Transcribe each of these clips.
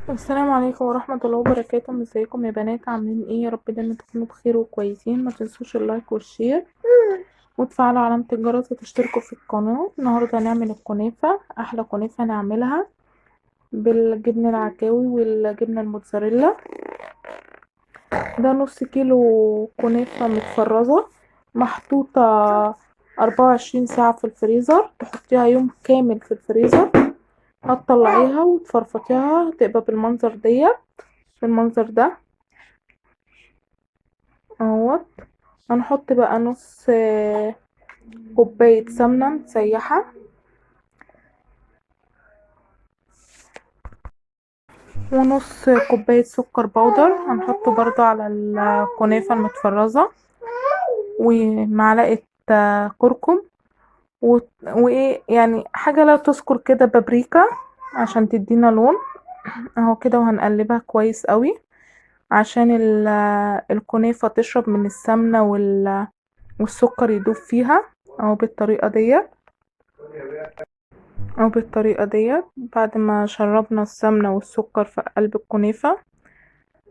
السلام عليكم ورحمة الله وبركاته. ازيكم يا بنات، عاملين ايه؟ يا رب دايما تكونوا بخير وكويسين. ما تنسوش ال like وال share وتفعلوا علامة الجرس وتشتركوا في القناة. النهاردة هنعمل الكنافة، احلى كنافة هنعملها بالجبنة العكاوي والجبنة الموتزاريلا. ده نص كيلو كنافة متفرزة محطوطة 24 ساعة في الفريزر، تحطيها يوم كامل في الفريزر، هتطلعيها وتفرفطيها تبقى بالمنظر ديت، بالمنظر ده اهوت. هنحط بقى نص كوباية سمنة مسيحة، ونص كوباية سكر بودر هنحطه برضو على الكنافة المتفرزة، ومعلقة كركم، وايه يعني حاجة لا تذكر كده، بابريكا عشان تدينا لون اهو كده. وهنقلبها كويس قوي عشان الكنافة تشرب من السمنة والسكر يدوب فيها اهو بالطريقة ديت، اهو بالطريقة ديت. بعد ما شربنا السمنة والسكر في قلب الكنافة،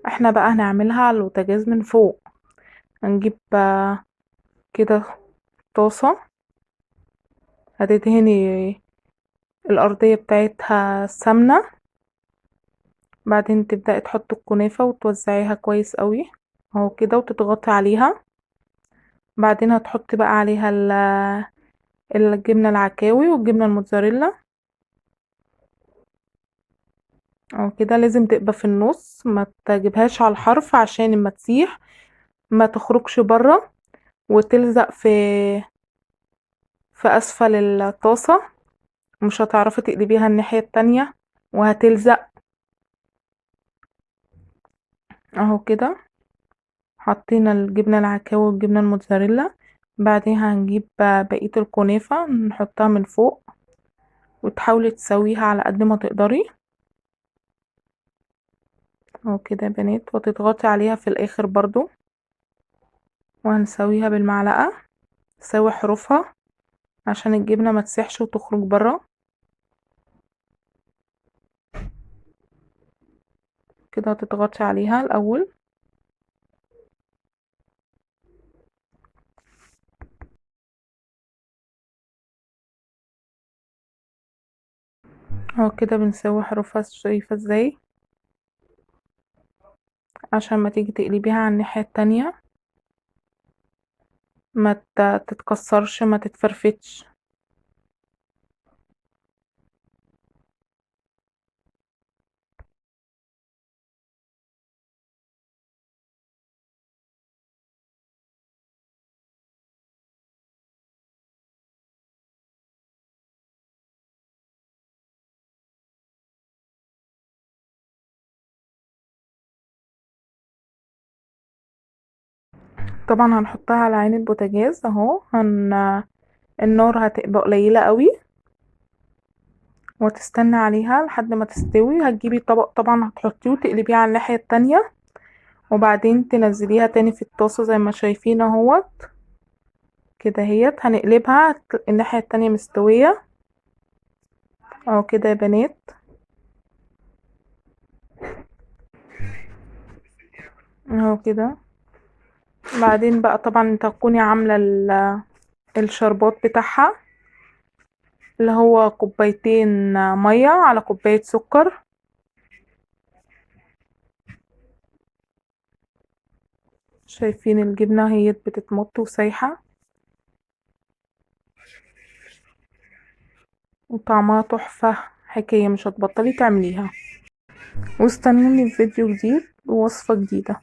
احنا بقى هنعملها على البوتاجاز من فوق. هنجيب كده طاسة هتدهني الأرضية بتاعتها سمنة، بعدين تبدأي تحطي الكنافة وتوزعيها كويس قوي اهو كده، وتضغطي عليها. بعدين هتحطي بقى عليها الجبنة العكاوي والجبنة الموتزاريلا اهو كده. لازم تبقى في النص، ما تجيبهاش على الحرف عشان اما تسيح ما تخرجش بره وتلزق في اسفل الطاسة، مش هتعرفي تقلبيها الناحية التانية وهتلزق اهو كده. حطينا الجبنة العكاوي والجبنة الموتزاريلا. بعدين هنجيب بقية الكنافة نحطها من فوق، وتحاولي تسويها على قد ما تقدري اهو كده يا بنات، وتضغطي عليها في الاخر برضو. وهنسويها بالمعلقة، سوي حروفها عشان الجبنة ما تسيحش وتخرج برا كده. هتضغطي عليها الاول اهو كده، بنسوي حروفها شايفة ازاي، عشان ما تيجي تقلبيها على الناحية التانية ما تتكسرش، ما تتفرفتش. طبعا هنحطها على عين البوتاجاز اهو. النار هتبقى قليلة قوي، وتستنى عليها لحد ما تستوي. هتجيبي طبق طبعا هتحطيه وتقلبيه على الناحية التانية، وبعدين تنزليها تاني في الطاسة زي ما شايفين اهوت كده اهيت. هنقلبها الناحية التانية مستوية اهو كده يا بنات اهو كده. بعدين بقى طبعا تكوني عاملة الشربات بتاعها اللي هو كوبايتين مية على كوباية سكر. شايفين الجبنة هي بتتمط وسايحة وطعمها تحفة، حكاية مش هتبطلي تعمليها. واستنوني في فيديو جديد ووصفة جديدة.